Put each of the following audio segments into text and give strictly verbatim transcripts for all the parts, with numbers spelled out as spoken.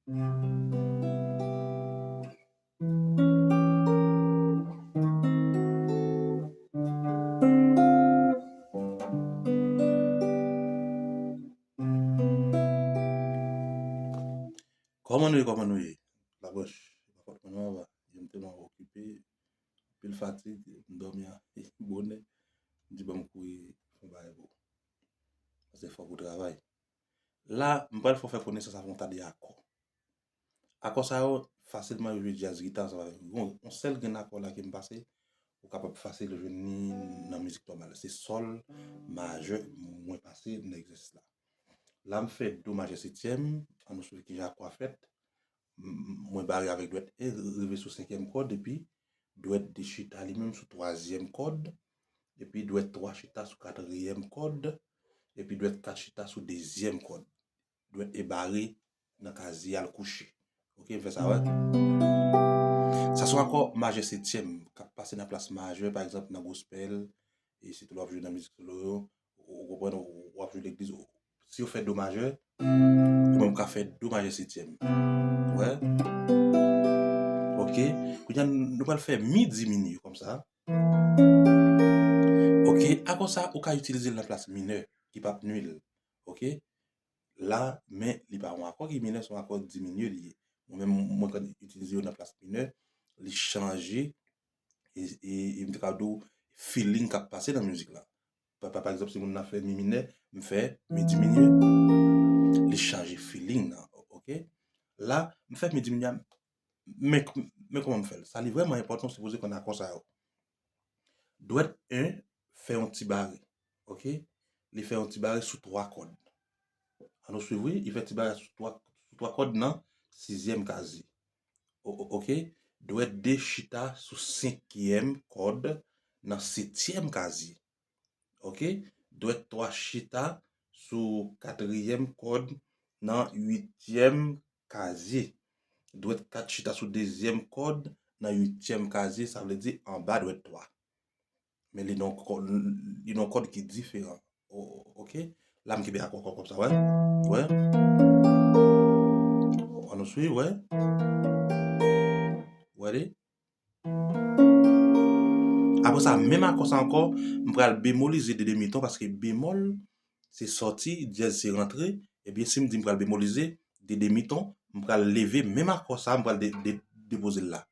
Kòman nou ye, kòman nou ye? Labranch, pa fòt mwen non, papa. Jan m te non okipe, anpil fatig, m dòmi a bonè. M di ban m kouri fè yon bagay pou ou. Paske fòk ou travay. La, m pral fè w fè konesans avèk yon ta de akò. Akò sa yo, fasilman yo jwe djaz gita ansanm avèk yo. Yon, yon sèl grenn akò la ke m pase, ou kapab fasil jwenn li nan mizik nòmal. Se sòl majè mwen pase nan egzèsis la. La, m fè do majè setyèm, ann nou swiv kijan akò a fèt. M, mwen bare avèk dwèt en, rive sou senkyèm kòd, epi dwèt de chita li menm sou twazyèm kòd, epi dwèt twa chita sou katriyèm kòd, epi dwèt kat chita sou dezyèm kòd. Dwèt e bare nan kazye al kouche. Oke, m fè sa, wè. Sa se yon akò majè setyèm k ap pase nan plas majè, pa egzanp, nan gospel, e sitou lè w ap jwe nan mizik solo yo, ou, ou konprann, ou, w ap jwe legliz, ou, si yo fè do majè, ou menm ka fè do majè setyèm. Wè? Oke. Kounye a, nou pral fè mi diminye kòmsa. Oke. Akò sa, ou ka itilize l nan plas minè, ki p ap nui l. Oke? La, men li pa yon akò ki minè, se yon akò diminye li ye. Mwen menm, mwen konn itilize yo nan plas minè, li chanje, e, e, e m te ka di w, feeling k ap pase nan mizik la. Pa, pa, pa egzanp, si moun nan fè mi minè, m fè mi diminye, li chanje feeling nan, o-, oke? La, m fè mi diminye, men, men kòman m fè l? Sa li vrèman enpòtan, w sipoze konn akò sa yo. Dwèt en fè yon ti bare, oke? Li fè yon ti bare sou twa kòd. Ann nou swiv, wi, li fè ti bare sou twa, sou twa kòd nan sizyèm kazye. O-, o-, oke? Dwèt de chita sou senkyèm kòd nan setyèm kazye. Oke? Dwèt twa chita sou katriyèm kòd nan uityèm kazye. Dwèt kat chita sou dezyèm kòd nan uityèm kazye, sa vle di anba dwèt twa. Men li nan kò-, li nan kòd ki diferan. O-, o-, oke? La m kenbe akò, akò kòmsa, wè. Wè. Ann nou swiv, wè. Wè li. Apre sa, menm akò sa ankò, m pral bemolize de demi ton, paske bemòl, se sòti, dyèz se rantre. Ebyen, si m di m pral bemolize de demi ton, m pral leve menm akò sa, m pral de-, de-, depoze l la.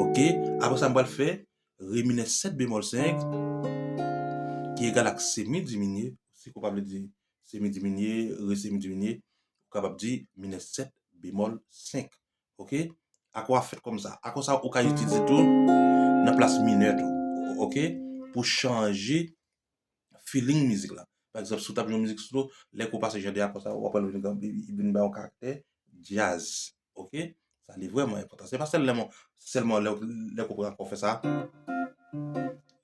Oke, apre sa, m pral fè re minè sèt bemòl senk, ki egal ak semi diminye, si w pa vle di semi diminye, re semi diminye, ou kapab di minè sèt bemòl senk. Oke? Akò a fèt kòmsa. Akò sa, ou ka itilize tou nan plas minè tou. Oke? Pou chanje feeling mizik la. Pa egzanp, si w t ap jwe yon mizik slow, lè ke w pase jan de akò sa, w ap wè l vin, vin ba yon karaktè djaz. Oke? Sa li vrèman enpòtan. Se pa sèlman, sèlman lè, lè ke w pran akò fè sa,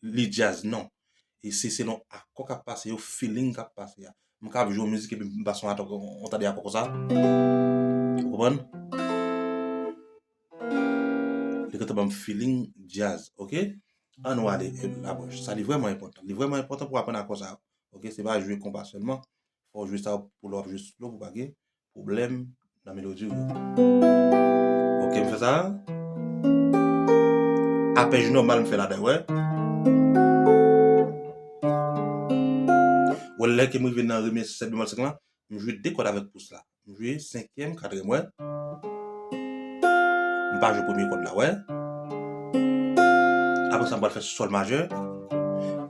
li djaz, non. E se selon akò k ap pase yo, feeling k ap pase a. M ka ap jwe yon mizik epi m pase yon akò, yon ta de akò konsa. Ou konprann? Li gentan ban m feeling djaz, oke? Ann nou ale, e, Labranch. Sa li vrèman enpòtan. Li vrèman enpòtan pou w aprann akò sa yo. Oke, se pa jwe konpa sèlman. Fò w jwe sa pou lè w ap jwe slow pou pa gen pwoblèm nan melodi w yo. Oke, m fè sa. Apèj nòmal m fè ladan, wè. Wè, lè ke m rive nan re minè sèt bemòl senk lan, m jwe de kòd avèk pous la. M jwe senkyèm, katriyèm, wè. M pa jwe premye kòd la, wè. Apre sa, m pral fè sòl majè.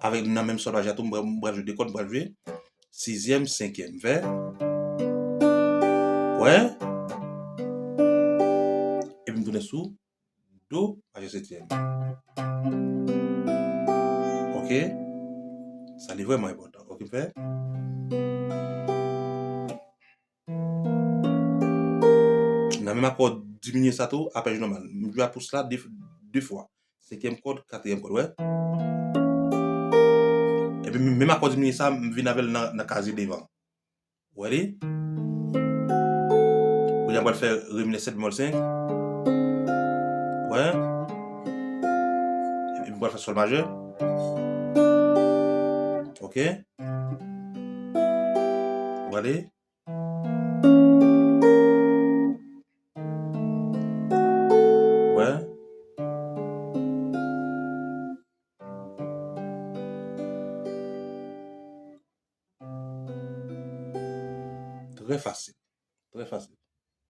Avèk nan menm sòl majè a tou, m pral, m pral jwe de kòd, m pral jwe sizyèm, senkyèm, m fè. Wè. Epi m tounen sou do majè setyèm. Oke. Sa li vrèman enpòtan. Oke, m fè. Nan menm akò diminye sa tou, apèj nòmal. M jwe a pous la de, de fwa. Senkyèm kòd, katriyèm kòd, wè. Epi menm akò diminye sa, m vin avè l nan, nan kazye devan. Wè li? Kounye a m pral fè re minè sèt bemòl senk. Wè? Epi m pral fè sòl majè. Oke? Wè li? Trè fasil. Trè fasil.